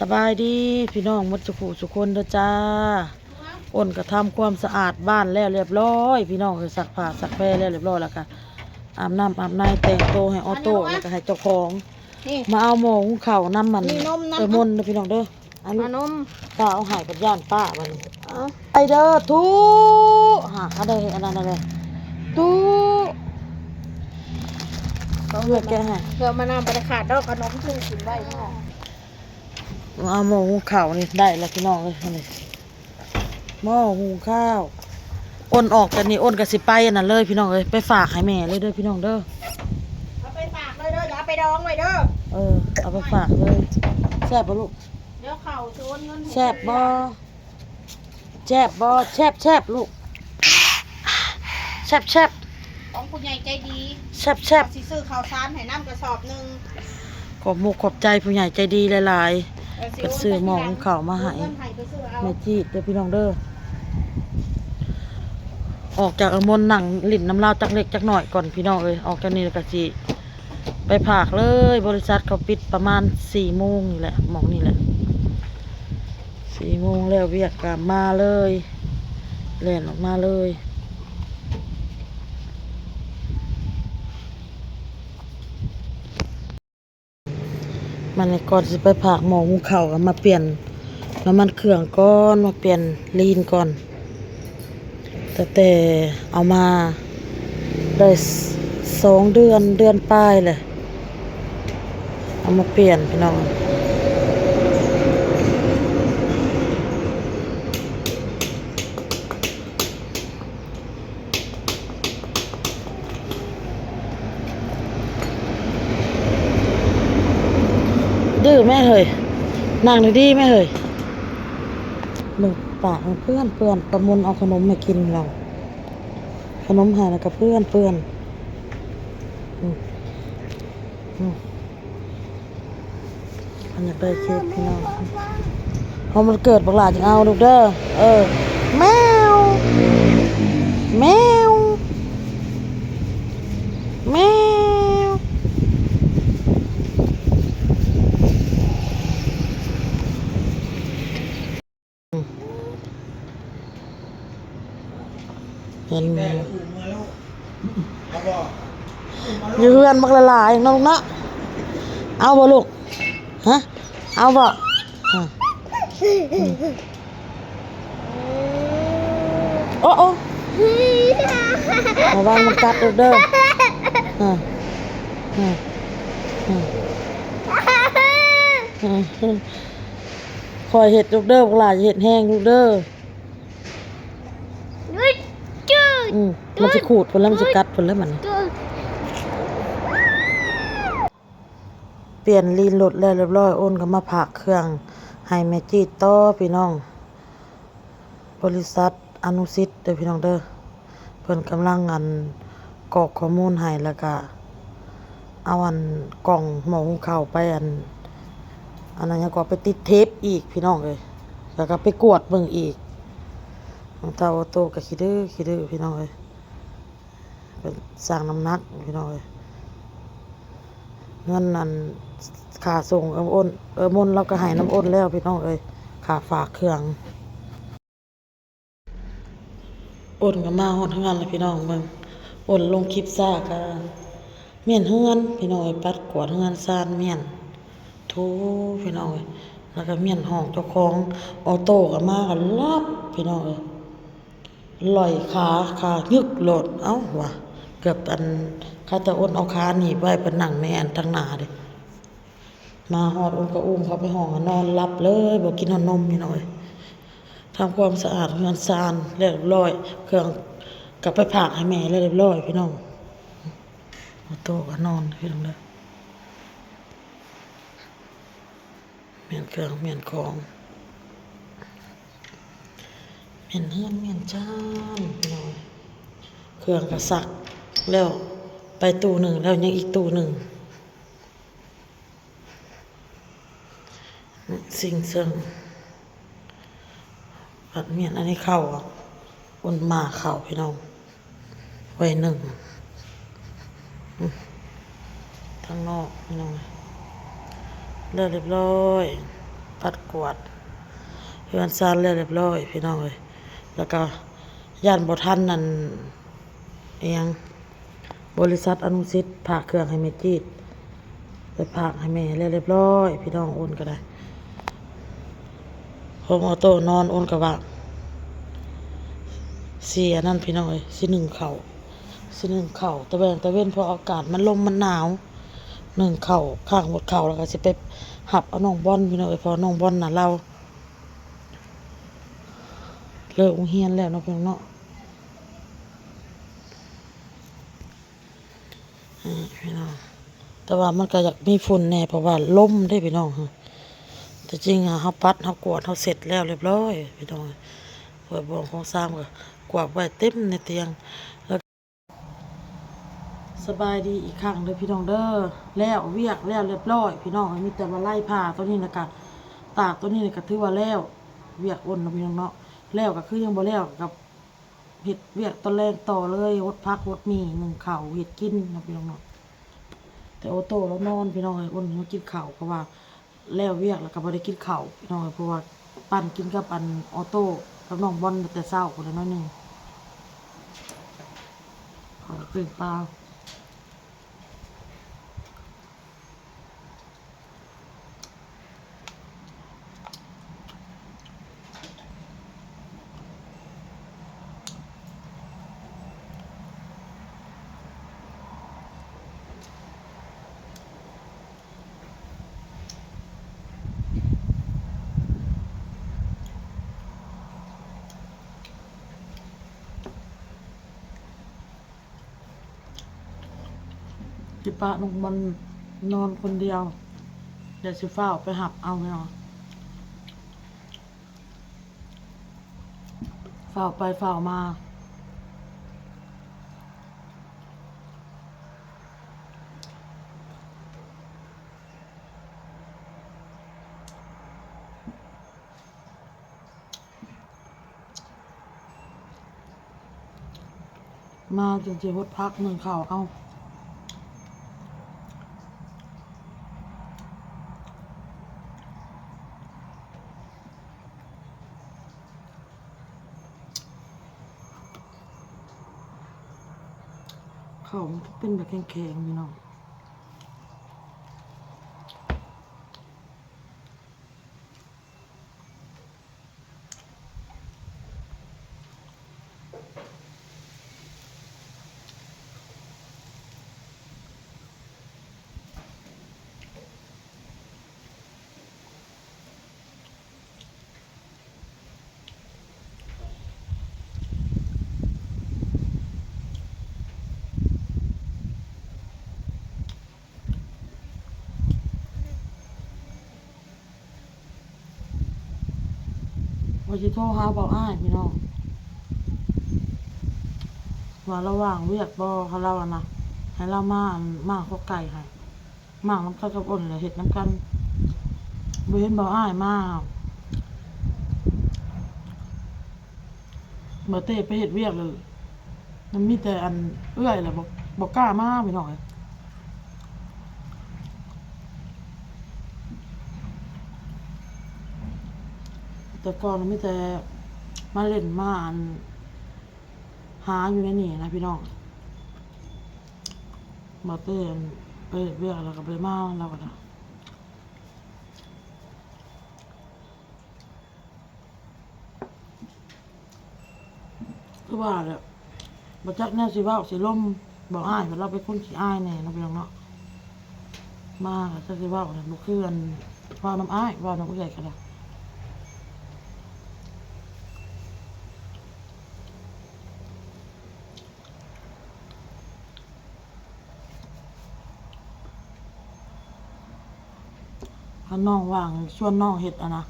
ສະບາຍດີພີ່ນ້ອງໝົດສູ່ຜູ້ສູ່ຄົນເດີຈ້າ. ອ້ນກໍທຳຄວາມສະອາດບ້ານແລ້ວລຽບລ້ອຍ ພີ່ນ້ອງເອີຍ, ຊັກຜ້າຊັກແພແລ້ວລຽບລ້ອຍ ແລ້ວກໍອາບນ້ຳອາບໃນ ແຕ່ງໂຕໃຫ້ອອໂຕ້ ອັນນີ້ ແລ້ວກໍໃຫ້ເຈົ້າຂອງ ນີ້ ມາເອົາໝໍ້ຫຸງເຂົ້ານຳມັນ ມີນົມນຳ ເອີ ມົນເດີພີ່ນ້ອງເດີ. ອັນນີ້ ເອົານົມ ປ້າເອົາໃຫ້ບັດຢ້ານປ້າບັດນີ້. ເອົາ ໄປເດີທຸ ຫາກະໄດ້ອັນນັ້ນແຫຼະ ທຸ ເພື່ອແກະໃຫ້ ເພື່ອມານຳ ບໍ່ໄດ້ຂາດດອກ ເອົານົມຖືກິນໄວ້ເນາະ. ເອົາໝໍ້ຫຸງເຂົ້ານີ້ໄດ້ແລ້ວພີ່ນ້ອງເອີຍ. ນີ້ໝໍ້ຫຸງເຂົ້າ ອ້ນອອກຈາກນີ້ ອ້ນກໍຊິໄປອັນນັ້ນເລີຍພີ່ນ້ອງເອີຍ, ໄປຝາກໃຫ້ແມ່ເລີຍເດີພີ່ນ້ອງເດີ. ເອົາໄປຝາກເລີຍເດີ ຢ່າເອົາໄປດອງໄວ້ເດີ. ເອີ ເອົາໄປຝາກເລີຍ. ແຊບບໍ່ລູກ? ດຽວເຂົາຊິໂອນເງິນໃຫ້ ແຊບບໍ່? ແຊບບໍ່? ແຊບໆ ລູກ ແຊບໆ ຂອງຜູ້ໃຫຍ່ໃຈດີ ແຊບໆ ຊິຊື້ເຂົ້າສານໃຫ້ນຳກະສອບໜຶ່ງ. ຂອບມຸກຂອບໃຈຜູ້ໃຫຍ່ໃຈດີຫຼາຍໆ ເອີ ເພິ່ນຊື້ໝໍ້ຫຸງເຂົ້າມາໃຫ້ ໂອນເງິນໃຫ້ໄປຊື້ເອົາ ແມ່ຈີດເດີພີ່ນ້ອງເດີ. ອອກຈາກເອື້ອຍມົນນັ່ງຫຼິ້ນນຳລາວຈັກເລັກຈັກໜ້ອຍກ່ອນພີ່ນ້ອງເອີຍ, ອອກຈາກນີ້ແລ້ວກະຊິ ໄປພາກເລີຍ. ບໍລິສັດເຂົາປິດປະມານສີ່ໂມງນີ້ແຫຼະ ໝ່ອງນີ້ແຫຼະ ສີ່ໂມງແລ້ວວຽກກະມາເລີຍ ແລ່ນອອກມາເລີຍ. ມານີ້ ກ່ອນຊິໄປພາກໝໍ້ຫຸງເຂົ້າ ກໍມາປ່ຽນນ້ຳມັນເຄື່ອງກ່ອນ ມາປ່ຽນລີນກ່ອນ. ຕັ້ງແຕ່ເອົາມາໄດ້ສອງເດືອນ ເດືອນປາຍແຫຼະ ເອົາມາປ່ຽນພີ່ນ້ອງ. ດື້ແມ່ເຮີ້ຍ ນັ່ງດີໆແມ່ເຮີ້ຍ. ເບິ່ງປາກເປື້ອນໆ ປາມົນເອົາຂະໜົມໃຫ້ກິນແລ້ວ ຂະໜົມໃຫ້ແລ້ວກໍເປື້ອນໆ. ອືມ ອືມ ມັນຢາກໄດ້ເຄ້ກພີ່ນ້ອງ. ເຮົາມັນເກີດບັກຫຼ້າຈຶ່ງເອົາລູກເດີ. ເອີ ແມວ ແມວ ແມວ. ເຫັນ ຢູ່ເຮືອນບັກຫຼາຍໆເນາະລູກເນາະ. ເອົາບໍ່ລູກ? ຮະ? ເອົາບໍ່? ຮະ? ໂອ້ ໂອ້ ລະວັງມັນກັດລູກເດີ. ຮະ? ຮະ? ຮະ? ຮະ? ຄ່ອຍເຮັດລູກເດີ ບັກຫຼ້າຢ່າເຮັດແຮງລູກເດີ. ອືມ ມັນຊິຂູດພຸ້ນແລ້ວ ມັນຊິກັດພຸ້ນແລ້ວມັນ. ປ່ຽນລີນລົດແລ້ວລຽບລ້ອຍ ໂອນກໍມາພາກເຄື່ອງໃຫ້ແມ່ຈີດຕໍ່ພີ່ນ້ອງ. ບໍລິສັດອະນຸສິດເດີພີ່ນ້ອງເດີ ເພິ່ນກຳລັງ ອັນ ກອກຂໍ້ມູນໃຫ້ ແລ້ວກະເອົາ ອັນ ກ່ອງໝໍ້ຫຸງເຂົ້າໄປ ອັນ ອັນນັ້ນຫຍັງກໍ ໄປຕິດເທບອີກພີ່ນ້ອງເອີຍ ແລ້ວກະໄປກວດເບິ່ງອີກ. ນ້ອງເຕົ້າໂຕກໍຂີ້ດື້ ຂີ້ດື້ພີ່ນ້ອງເອີຍ. ເພິ່ນຊັ່ງນ້ຳໜັກພີ່ນ້ອງເອີຍ. ເງິນ ອັນ ຄ່າສົ່ງ ເອື້ອຍມົນ ເອື້ອຍມົນລາວກໍໃຫ້ນຳໂອນແລ້ວພີ່ນ້ອງເອີຍ ຄ່າຝາກເຄື່ອງ. ໂອນກໍມາຮອດເຮືອນແລ້ວພີ່ນ້ອງ. ເບິ່ງ ໂອນລົງຄລິບຊ້າກໍມ້ຽນເຮືອນພີ່ນ້ອງເອີຍ ປັດກວາດເຮືອນຊານ ມ້ຽນ ຖູພີ່ນ້ອງເອີຍ. ແລ້ວກໍມ້ຽນຫ້ອງເຈົ້າຂອງ. ອອໂຕ້ກໍມາກໍຫຼັບພີ່ນ້ອງເອີຍ ລອຍຂາ ຂາຍຶກໂລດ. ເອົ້າ ວ່າ ເກືອບ ອັນ ຂ້າເຈົ້າໂອນເອົາຂາໜີບໄວ້ ເພິ່ນນັ່ງໃນ ອັນ ທາງໜ້າເດ້. ມາຮອດ ໂອນກໍອຸ້ມເຂົ້າໄປຫ້ອງ ນອນຫຼັບເລີຍ ບໍ່ກິນຮອດນົມພີ່ນ້ອງເອີຍ. ທຳຄວາມສະອາດເຮືອນຊານແລ້ວລຽບລ້ອຍ ເຄື່ອງກໍໄປພາກໃຫ້ແມ່ແລ້ວລຽບລ້ອຍພີ່ນ້ອງ. ອອໂຕ້ກໍນອນພີ່ນ້ອງເດີ ມ້ຽນເຄື່ອງ ມ້ຽນຂອງ ມ້ຽນເຮືອນ ມ້ຽນຊານພີ່ນ້ອງ. ເຄື່ອງກໍຊັກແລ້ວໄປຕູ້ໜຶ່ງ ແລ້ວຍັງອີກຕູ້ໜຶ່ງ. ຊິງເຊິ່ງ ບັດມ້ຽນອັນນີ້ເຂົ້າ ອຸ່ນໝາເຂົ້າພີ່ນ້ອງ ໄວ້ໜຶ່ງ ອືມ ທາງນອກພີ່ນ້ອງ ແລ້ວລຽບລ້ອຍ. ປັດກວາດເຮືອນຊານແລ້ວລຽບລ້ອຍພີ່ນ້ອງເອີຍ. ແລ້ວກໍຢ້ານບໍ່ທັນນັ້ນ ອີ່ຫຍັງ ບໍລິສັດອະນຸສິດພາກເຄື່ອງໃຫ້ແມ່ຈີດ ໄປພາກໃຫ້ແມ່ແລ້ວລຽບລ້ອຍພີ່ນ້ອງ. ໂອນກໍໄດ້ ໂຮມອໍໂຕ້ນອນ ໂອນກໍວ່າຊິອັນນັ້ນພີ່ນ້ອງເອີຍ ຊິໜຶ້ງເຂົ້າ ຊິໜຶ້ງເຂົ້າຕະແວງຕະເວັນ ເພາະອາກາດມັນ ລົມມັນໜາວ. ໜຶ້ງເຂົ້າ ຂ້າງໝົດເຂົ້າ ແລ້ວກໍຊິໄປຮັບເອົານ້ອງບອນພີ່ນ້ອງເອີຍ ເພາະນ້ອງບອນນະ ລາວເລີກໂຮງຮຽນແລ້ວເນາະພີ່ນ້ອງເນາະ. ອືມ ພີ່ນ້ອງ ແຕ່ວ່າມັນກໍຢາກມີຝຸ່ນແດ່ ເພາະວ່າລົມເດ້ພີ່ນ້ອງ. ແຕ່ຈິງເຮົາປັດ ເຮົາກວາດ ເຮົາເຊັດແລ້ວລຽບລ້ອຍພີ່ນ້ອງ. ເປີດບ່ອນຂອງຊາມກໍກວາດໄວ້ເຕັມໃນຕຽງ. ແລ້ວ ສະບາຍດີອີກຄັ້ງເດີພີ່ນ້ອງເດີ. ແລ້ວວຽກແລ້ວລຽບລ້ອຍພີ່ນ້ອງເອີຍ ມີແຕ່ວ່າໄລ່ຜ້າໂຕນີ້ ແລ້ວກະຕາກໂຕນີ້ ແລ້ວກະຖືວ່າແລ້ວ ວຽກອົນເນາະພີ່ນ້ອງເນາະ. ແລ້ວກໍຄືຍັງບໍ່ແລ້ວ ກໍເຮັດວຽກຕອນແລງຕໍ່ເລີຍ ຫົດຜັກຫົດໝີ່ ໜຶ້ງເຂົ້າ ເຮັດກິນເນາະພີ່ນ້ອງເນາະ. ແຕ່ໂອໂຕ້ລາວນອນພີ່ນ້ອງເອີຍ ອົນມາກິນເຂົ້າ ເພາະວ່າ ແລ້ວວຽກແລ້ວກໍບໍ່ໄດ້ກິນເຂົ້າພີ່ນ້ອງເອີຍ ເພາະວ່າປັ່ນກິນກັບອັນ ອໍໂຕ້ ກັບນ້ອງບອນແຕ່ເຊົ້າພຸ້ນແຫຼະໜ້ອຍໜຶ່ງ. ເຂົ້າ ປີ້ງປາ. ຊິປະນ້ອງບອນນອນຄົນດຽວ ດຽວຊິຟ້າວໄປຮັບເອົາແລ້ວ ຟ້າວໄປຟ້າວມາ. ມາຈຶ່ງຊິຫົດຜັກໜຶ້ງເຂົ້າເອົາ. ເຂົ້າມັນຄືເປັນແບບແຂງໆ ພີ່ນ້ອງ. ວ່າຊິໂທຫາເບົາອ້າຍພີ່ນ້ອງ ວ່າລາວວ່າງວຽກບໍ່ ເຂົາລາວອັນນະ ໃຫ້ລາວມາອັນ ມາເຂົ້າໄກ່ໃຫ້ ໝາກນຳກັນກັບອົນແຫຼະ ເຮັດນຳກັນ ບໍ່ເຫັນເບົາອ້າຍມາ. ບໍ່ເຕ້ໄປເຮັດວຽກແລ້ວ ມັນມີແຕ່ອັນເອື້ອຍແຫຼະ ບໍ່ ບໍ່ກ້າມາພີ່ນ້ອງເອີຍ. ແຕ່ກ່ອນມີແຕ່ມາຫຼິ້ນມາອັນ ຫາຢູ່ໃນນີ້ນະພີ່ນ້ອງ. ບໍ່ເຕ້ໄປເຮັດວຽກແລ້ວກໍບໍ່ໄດ້ມາ ລາວກໍໄດ້ ຄືວ່າແຫຼະ ບໍ່ຈັກແນວຊິເວົ້າຊິລົມ ເບົາອ້າຍ ເພາະລາວເປັນຄົນຂີ້ອາຍແດ່ເນາະ ພີ່ນ້ອງເນາະ. ມາກໍຈັກຊິເວົ້າແຫຼະ ບໍ່ຄືອັນ ເວົ້ານຳອ້າຍ ເວົ້ານຳເອື້ອຍກໍໄດ້. ຄັນນ້ອງວ່າງ ຊວນນ້ອງເຮັດອັນນະ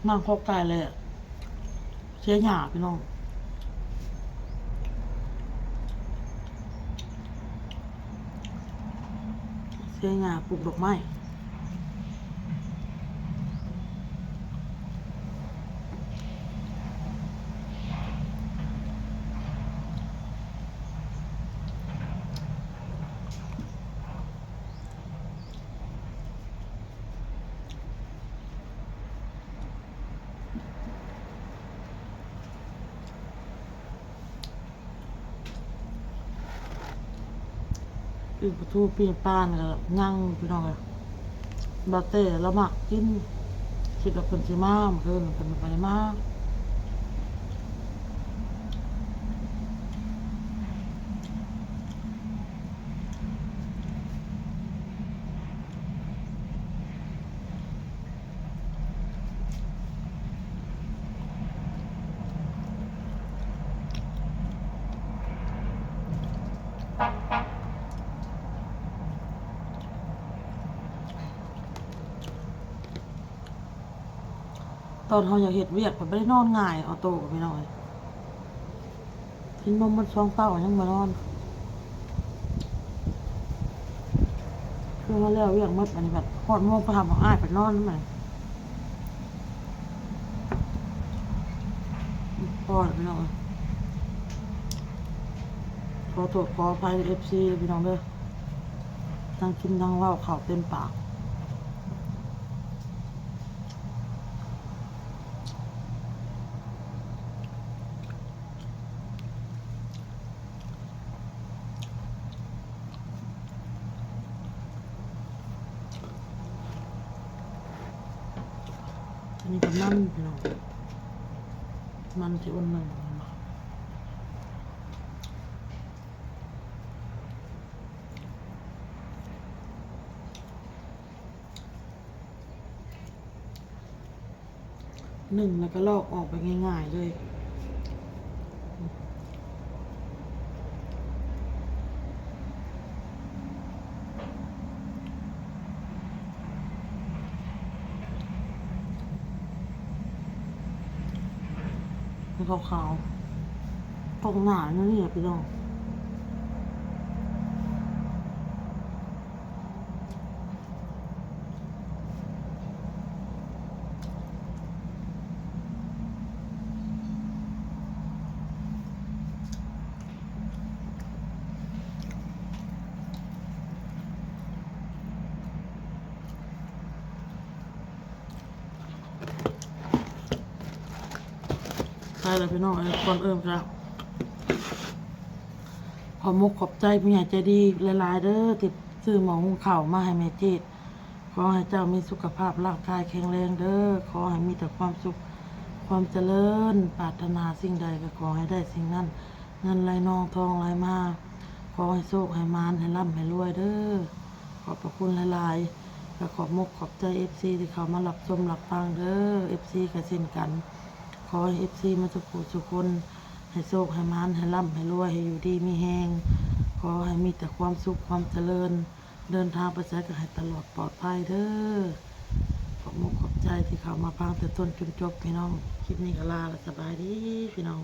ນາງເຂົ້າໄກ່ແຫຼະ ເສຍຫຍ້າພີ່ນ້ອງ ເສຍຫຍ້າ ປູກດອກໄມ້. ເ ປີ້ງປາທູປີ້ງປານກໍຍັງພີ່ນ້ອງເອີຍ ບາເຕ້ລາວມັກກິນ ຄິດວ່າເພິ່ນຊິມາ ມື້ຄືນເພິ່ນບໍ່ໄດ້ມາ. ຕອນເຮົາຢາກເຮັດວຽກ ກໍບໍ່ໄດ້ນອນງ່າຍ ອອໂຕ້ ພີ່ນ້ອງເອີຍ. ກິນນົມໝົດສອງເຕົ້າຍັງບໍ່ນອນ ຄືວ່າແລ້ວວຽກໝົດ ບັດນີ້ບັດຮອດໂມງໄປຫາໝໍອ້າຍໄປນອນນຳ. ພໍແລ້ວພີ່ນ້ອງເອີຍ ຂໍໂທດຂໍອະໄພເອັຟຊີພີ່ນ້ອງເດີ ທັງກິນທັງເວົ້າເຂົ້າເຕັມປາກ. ອັນນີ້ກໍມັນພີ່ນ້ອງ ມັນທີ່ອົນໜຶ້ງ. ໜຶ້ງແລ້ວກໍລອກອອກໄປງ່າຍໆເລີຍ. ຂາວໆ ຕົງໜາຢູ່ນີ້ແຫຼະພີ່ນ້ອງ. ໃສ່ແລ້ວພີ່ນ້ອງເອີຍ ກ່ອນອື່ນກໍ ຂອບມຸກຂອບໃຈຜູ້ໃຫຍ່ໃຈດີຫຼາຍໆເດີ ທີ່ຊື້ໝໍ້ຫຸງເຂົ້າມາໃຫ້ແມ່ເຈດ. ຂໍໃຫ້ເຈົ້າມີສຸຂະພາບຮ່າງກາຍແຂງແຮງເດີ ຂໍໃຫ້ມີແຕ່ຄວາມສຸກຄວາມຈະເລີນ ປາດຖະໜາສິ່ງໃດກໍຂໍໃຫ້ໄດ້ສິ່ງນັ້ນ ເງິນໄຫຼນອງທອງໄຫຼມາ ຂໍໃຫ້ໂຊກໃຫ້ໝານ ໃຫ້ລ່ຳໃຫ້ລວຍເດີ. ຂອບພະຄຸນຫຼາຍໆ ແລະ ຂອບມຸກຂອບໃຈເອັຟຊີທີ່ເຂົ້າມາຮັບຊົມຮັບຟັງເດີ ເອັຟຊີກໍເຊັ່ນກັນ ຂໍໃຫ້ເອັຟຊີໝົດທຸກຜູ້ທຸກຄົນ ໃຫ້ໂຊກໃຫ້ໝານ ໃຫ້ລ່ຳໃຫ້ລວຍ ໃຫ້ຢູ່ດີມີແຮງ ຂໍໃຫ້ມີແຕ່ຄວາມສຸກຄວາມຈະເລີນ ເດີນທາງໄປໃສກໍໃຫ້ຕະຫຼອດປອດໄພເດີ. ຂອບມຸກຂອບໃຈທີ່ເຂົ້າມາຟັງແຕ່ຕົ້ນຈົນຈົບພີ່ນ້ອງ ຄລິບນີ້ກໍລາລະ ສະບາຍດີພີ່ນ້ອງ.